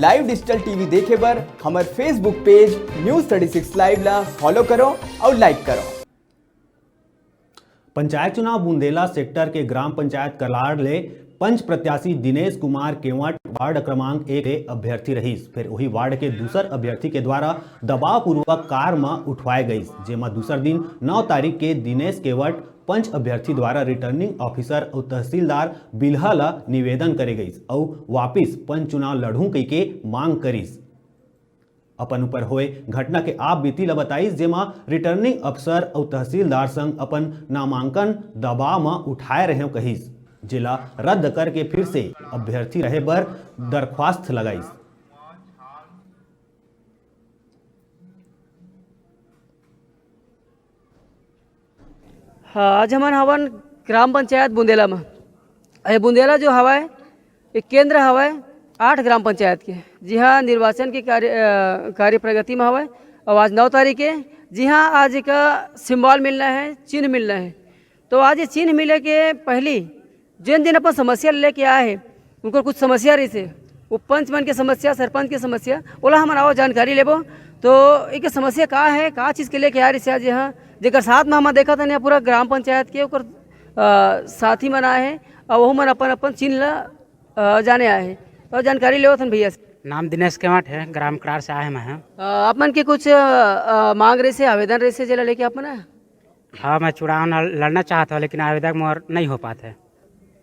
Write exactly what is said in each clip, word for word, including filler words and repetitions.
Live digital TV देखे बर हमर Facebook पेज News thirty six Live ला फॉलो करो और लाइक करो। पंचायत चुनाव बुंदेला सेक्टर के ग्राम पंचायत कलार ले पंच प्रत्याशी दिनेश कुमार केवट वार्ड क्रमांक एक के अभ्यर्थी रहिस। फिर वही वार्ड के दूसर अभ्यर्थी के द्वारा दबावपूर्वक कार म उठवाए गइस, जेमा दूसर दिन नौ तारीख के दिनेश केवट पंच अभ्यर्थी द्वारा रिटर्निंग ऑफिसर अउ तहसीलदार बिल्हा ल निवेदन करे गइस अउ वापिस पंच चुनाव लड़हूं कहिके मांग करिस। अपन ऊपर होए घटना के आप बीती ल बताइस, जेमा रिटर्निंग अफसर अउ तहसीलदार संग अपन नामांकन दबाव म उठाए रहेंव कहिस, जेला रद्द करके फिर से अभ्यर्थी रहे बर दरख्वास्त लगाइस। हाँ, आज हमन हवन ग्राम पंचायत बुंदेला म। ये बुंदेला जो हवय, एक केंद्र हवय आठ ग्राम पंचायत के, जिहाँ निर्वाचन के कार्य, अ, कार्य प्रगति म हवय। और आज नौ तारीख के, जिहाँ आज एक सिंबल मिलना है, चिन्ह मिलना है। तो आज ये चिन्ह मिले के पहली जेन दिन अपन समस्या लेके आए हे, उनकर कुछ समस्या रहिसे, वो पंच मन के समस्या, सरपंच के समस्या, ओला हमन आओ जानकारी लेबो। तो एक समस्या का है, का चीज के लेके आए रहिसे आज यहाँ, जेकर साथ में हमन देखत हन यहाँ पूरा ग्राम पंचायत के ओकर, अ, साथी मन आए हे और वहू मन अपन अपन चिन्ह ला, अ, जाने आए हे। तो जानकारी लेवत हन भैया से। नाम दिनेश केवट है, ग्राम कड़ार से आए हैं मैं। अ, आप मन के कुछ, अ, अ, मांग रहिसे, आवेदन रहिसे, जेला लेके आप मन आए? हाँ, मैं चुनाव न-, लड़ना चाहता हूँ, लेकिन आवेदन मोर नहीं हो पाते।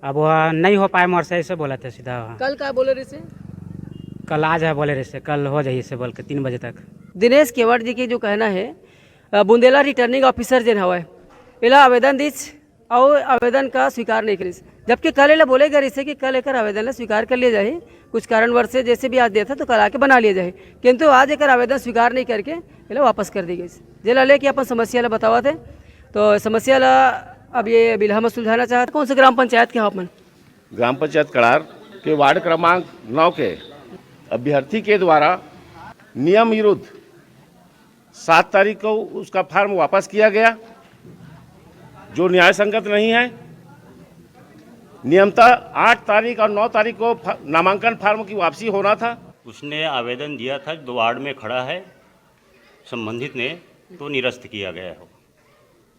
अब वह नहीं हो पाए मोर से, ऐसे बोला थे सीधा। कल का बोले रहिसे? कल आज है बोले रहिसे, कल हो जाइए से बोल के तीन बजे तक। दिनेश केवट जी के जो कहना है, अ, बुंदेला रिटर्निंग ऑफिसर जेन हवय, एला आवेदन दिस और आवेदन का स्वीकार नहीं करिस, जबकि कल एला बोले गए रहिसे कि कल एकर आवेदन ला स्वीकार कर लिया जाही। कुछ कारणवश से जैसे भी आज देता तो कल आके बना लिया जाही, किंतु आज एकर आवेदन स्वीकार नहीं करके एला वापस कर दी गई, जेला लेके अपन समस्या ला बतावत हे। तो समस्या ला अब ये बिल्हा में सुलझाना चाहत। कौन से ग्राम पंचायत के हो आप मन? ग्राम पंचायत कड़ार के वार्ड क्रमांक नौ के अभ्यर्थी के द्वारा नियम विरुद्ध सात तारीख को उसका फॉर्म वापस किया गया, जो न्याय संगत नहीं है। नियमतः आठ तारीख और नौ तारीख को फ-, नामांकन फॉर्म की वापसी होना था। उसने आवेदन दिया था, जो वार्ड में खड़ा है संबंधित ने, तो निरस्त किया गया हो।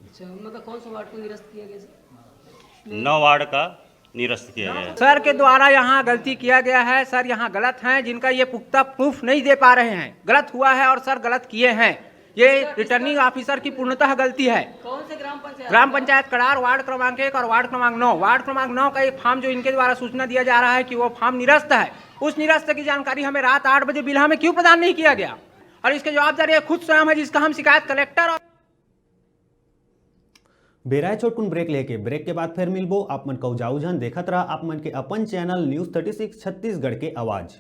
अच्छा, मतलब कौन सा वार्ड को निरस्त किया गया सर? नौ वार्ड का निरस्त किया गया है। सर के द्वारा यहाँ गलती किया गया है, सर यहाँ गलत हैं, जिनका ये पुख्ता प्रूफ नहीं दे पा रहे हैं, गलत हुआ है और सर गलत किए हैं। ये रिटर्निंग ऑफिसर की पूर्णतः गलती है। कौन से ग्राम पंचायत? ग्राम पंचायत कड़ार, वार्ड क्रमांक एक और वार्ड क्रमांक नौ। वार्ड क्रमांक नौ का एक फॉर्म जो इनके द्वारा सूचना दिया जा रहा है कि वो फॉर्म निरस्त है, उस निरस्त की जानकारी हमें रात आठ बजे बिल्हा में क्यों प्रदान नहीं किया गया? और इसके जवाबदार ये खुद स्वयं है, जिसका हम शिकायत कलेक्टर और बेरा ए छोटकुन ब्रेक लेके, ब्रेक के बाद फिर मिलबो। आप मन कऊ जाऊ झन, देखत रहा आप मन के अपन channel news thirty six Chhattisgarh के आवाज।